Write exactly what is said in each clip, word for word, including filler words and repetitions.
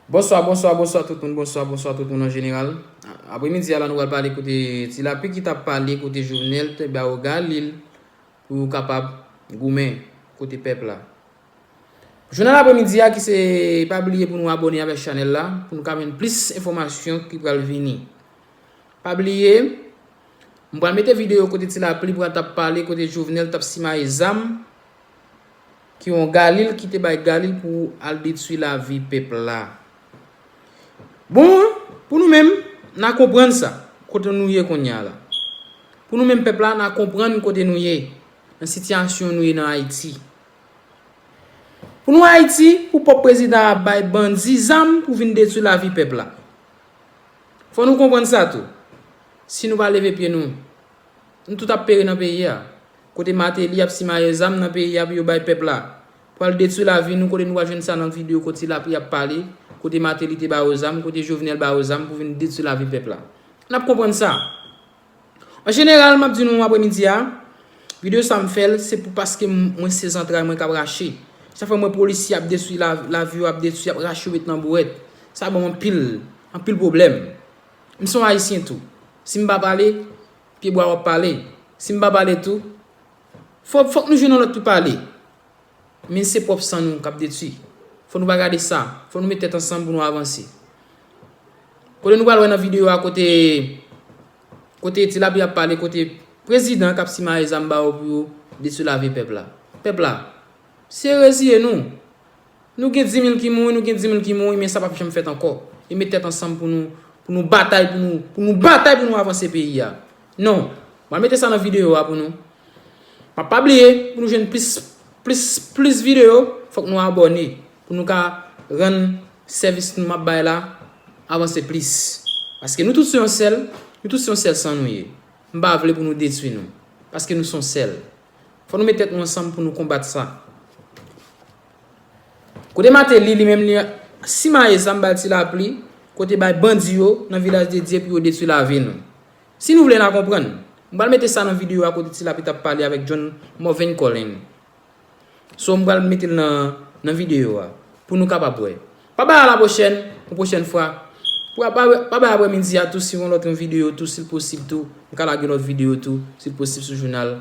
Bonswa, bonswa, bonswa tout moun, bonswa, bonswa tout moun an jeneral. Apremidi a la nou pral pale kote Ti Lapli ki t ap pale kote Jovenel te ba yo galil pou yo kapab goumen kote pèp la. Jounal apremidi a ki se pa bliye pou nou abòne avèk chanèl la pou nou ka jwenn plis enfòmasyon ki pral vini. Pa bliye, m pral mete videyo kote Ti Lapli pral t ap pale kote Jovenel t ap simaye zam ki yon galil ki te bay galil pou al detwi lavi pèp la. Bon, pou nou menm, n a konprann sa, kote nou ye kounye a la. Pou nou menm pèp la, n a konprann kote nou ye, nan sitiyasyon nou ye nan Ayiti. Pou nou Ayiti, pou pòp prezidan ap bay bandi zam pou vin detwi lavi pèp la. Fò nou konprann sa tou. Si nou pa leve pye nou, nou tout ap peri nan peyi a. Kote Martelly ap simaye zam nan peyi a pou yo bay pèp la. Pou al detwi lavi nou, kote nou pral jwenn sa nan videyo kote Ti Lapli ap pale, kote Martelly te ba yo zam, kote Jovenel ba yo zam pou vin detwi lavi pèp la. N ap konprann sa. An jeneral, m ap di nou apremidi a, videyo sa m fè l, se pou paske m- mwen se zantray mwen k ap rache. Sa fè m wè polisye ap detwi la- lavi yo, ap detwi, ap rache yo met nan bouwèt. Sa ban m anpil, anpil pwoblèm. M se yon Ayisyen tou. Si m pa pale, pyebwa w ap pale. Si m pa pale tou, fò, fòk nou jwenn yon lòt pou pale. Men se pwòp san nou k ap detwi. Fò nou pa gade sa. Fò nou met tèt ansanm pou nou avanse. Kote nou pral wè nan videyo a kote, kote Ti Lapli ap pale, kote prezidan k ap simaye zam ba yo pou yo detwi lavi pèp la. Pèp la, se reziye nou. Nou gen di mil ki mouri, nou gen di mil ki mouri, men sa p ap janm fèt ankò. E met tèt ansanm pou nou, pou nou batay, pou nou, pou nou batay pou nou avanse peyi a. Non, m a mete sa nan videyo a pou nou. M ap pa bliye, pou nou jwenn plis, plis, plis videyo, fòk nou abòne, pou nou ka rann sèvis nou m ap bay la avanse plis. Paske nou tout se yon sèl, nou tout se yon sèl san nou ye. M pa vle pou nou detwi nou, paske nou se yon sèl. Fò nou met tèt nou ansanm pou nou konbat sa. Kote Martelly, li menm, li simaye zam bay Ti Lapli, kote bay bandi yo nan Vilaj de Dye pou yo detwi lavi nou. Si nou vle n a konprann, m pral mete sa nan videyo a kote Ti Lapli t ap pale avèk John Morven Collin. So, m pral mete l nan, nan videyo a, pou nou kapab wè. Pa bay alapwochèn, yon pwochèn fwa. Pa, pa, pa bay apremidi a tou, si yon lòt yon videyo tou, si l posib tou, m ka lage lòt videyo tou, si l posib sou jounal.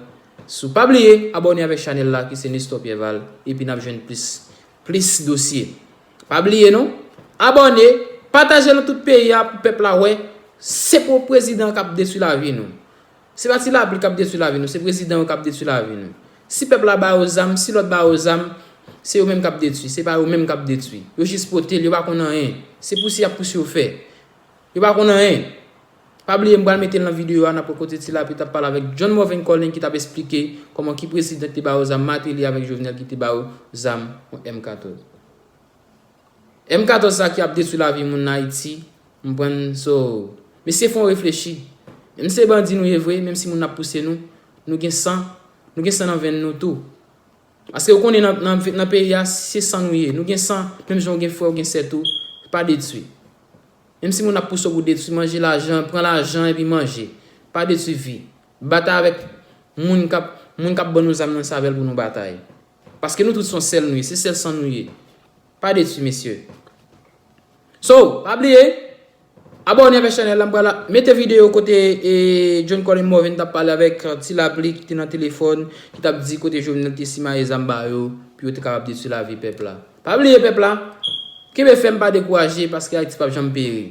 Sou, pa bliye, abòne avèk chanèl la, ki se Nestor Pierval, epi n ap jwenn plis, plis dosye. Pa bliye non, abòne, pataje nan tout peyi a pou pèp la wè, se pou prezidan k ap detwi lavi nou. Se pa Ti Lapli k ap detwi lavi nou, se prezidan yo k ap detwi lavi nou. Si pèp la ba yo zam, si lòt ba yo zam, se yo menm k ap detwi, se pa yo menm k ap detwi. Yo jis pote l, yo pa konn anyen. Se pouse y ap pouse yo fè. Yo pa konn anyen. Pa bliye m pral mete l nan videyo a, n ap wè kote Ti Lapli t ap pale avèk John Morven Collin ki t ap esplike kòman ki prezidan ki te ba yo zam, Martelly avèk Jovenel ki te ba yo zam, yon M katòz. M katòz sa ki ap detwi lavi moun nan Ayiti, m pran so. Mesye fò n reflechi. Menm se bandi nou ye vre, menm si moun ap pouse nou, nou gen san, nou gen san nan venn nou tou. Paske ou konnen nan, nan, nan peyi a, se san nou ye. Nou gen san, menm jan ou gen frè, ou gen sè tou, pa detwi. Menm si moun ap pouse w pou detwi, manje lajan, pran lajan epi manje. Pa detwi vi. Batay avèk moun k ap, moun k ap ban nou zam nan savèl pou nou batay. Paske nou tout se yon sèl nou ye, se sèl san nou ye. Pa detwi, mesye. So, pa bliye, abòne avèk chanèl la, m pral mete videyo kote, e, John Collin Morven t ap pale avèk, e, Ti Lapli ki te nan telefòn, ki t ap di kote Jovenel te simaye zam ba yo, pou yo te kapab detwi lavi pèp la. Pa bliye pèp la, kenbe fèm, pa dekouraje, paske Ayiti p ap janm peri.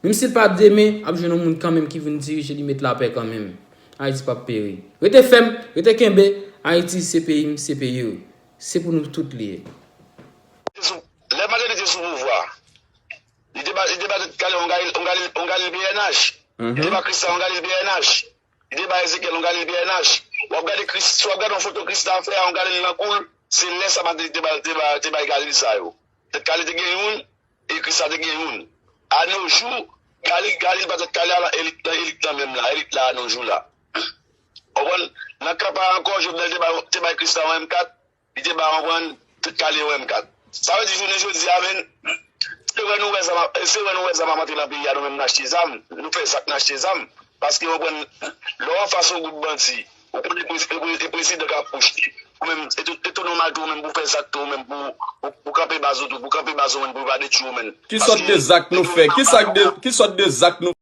Menm si l pa demen, ap jwenn yon moun kanmenm ki vin dirije, li met lapè kanmenm. Ayiti p ap peri. Rete fèm, rete kenbe, Ayiti se peyi m, se peyi w. Se pou nou tout li ye. Lè Martelly te sou pouvwa, li te ba, li te ba Kalè yon galil, yon galil, yon galil P N H. Li te ba Kristan yon galil P N H. Li te ba Ezekyèl yon galil P N H. W ap gade Kris, si w ap gade yon foto Kristan fè a, yon galil nan kou l, se lè sa Martelly te ba, te ba, te bay galil sa yo. Tèt Kalè te gen youn, e Kristan te gen youn. A no jou, galil, galil pa Tèt Kalè a, elit, elit lan menm la, elit la a no jou la. Ou konprann? Nan kanpay ankò, Jovenel te bay, te bay Kristan yon M kat, li te ba, ou konprann, Tèt Kalè yon M kat. Sa vle di jounen jodi a, menm, se wè nou wè zam ap, se wè nou wè zam ap antre nan peyi a, nou menm n achte zam, nou fè zak n achte zam. Paske, ou konprann, lè w anfas yon gwoup bandi, Ou konnen e prez- e prez- e prezidan k ap push li. Ou menm, e tou- e tou nòmal tou ou menm pou fè zak tou ou menm pou pou- pou kanpe baz ou tou, pou kanpe baz ou menm pou pa detwi ou menm. Ki sòt de zak nou fè? Ki sòt de, ki sòt de zak nou